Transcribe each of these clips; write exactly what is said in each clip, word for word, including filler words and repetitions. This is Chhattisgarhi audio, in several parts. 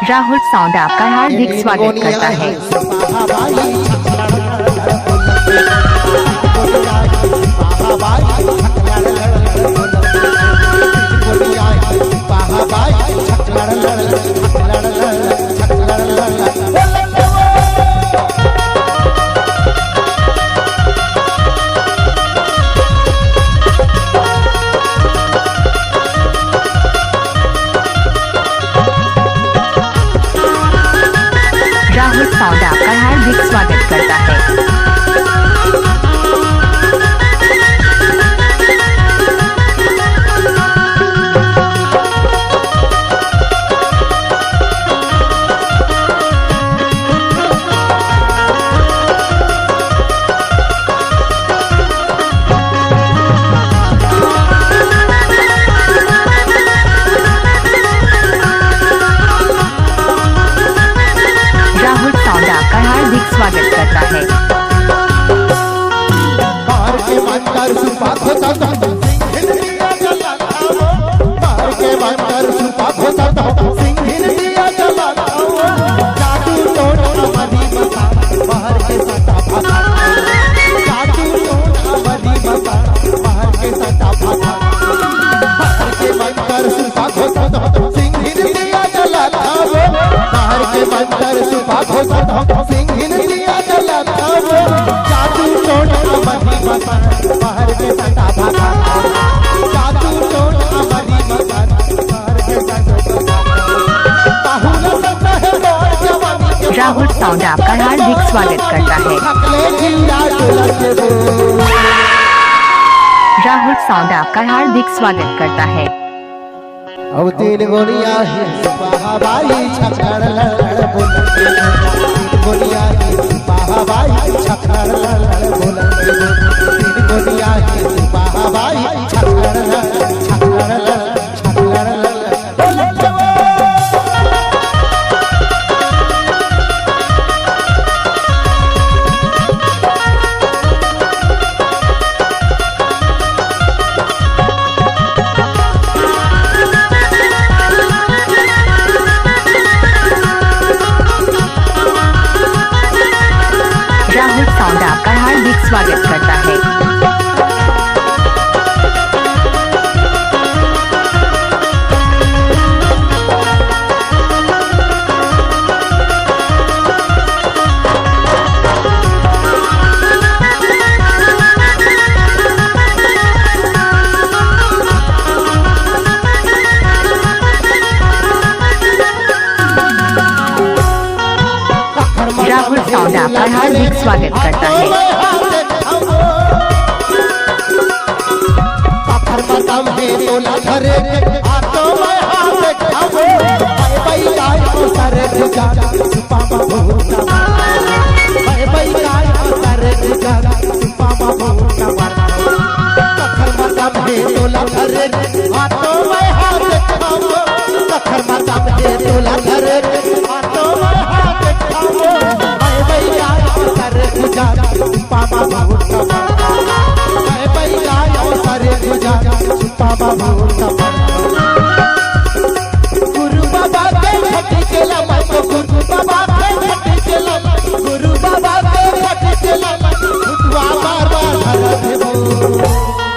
राहुल साउंड आपका हार्दिक स्वागत करता है। राहुल साउंड आपका हार्दिक स्वागत करता है। राहुल साउंड आपका हार्दिक स्वागत करता है। राहुल साउंड आपका हार्दिक स्वागत करता है। राहुल साउंड आपका हार्दिक स्वागत करता है। अब तीन गोलियां ही बाबा भाई छक्कड़ लड़ लड़ बोल। तीन गोलियां ही बाबा भाई छक्कड़ लड़ लड़ बोल। तीन गोलियां ही बाबा भाई छक्कड़ लड़ लड़, छक्कड़ लड़ लड़, छक्कड़ लड़ लड़। राहुल साउंड आपका हार्दिक स्वागत करता है। राहुल साउंड आपका हार्दिक स्वागत करता है।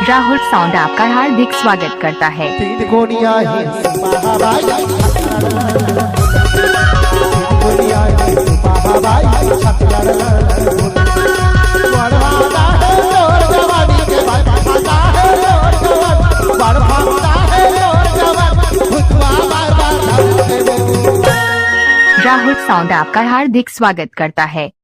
राहुल साउंड आपका हार्दिक स्वागत करता है। तीन गोलियां ही बाबा भाई, तीन गोलियां ही बाबा भाई। राहुल साउंड आपका हार्दिक स्वागत करता है।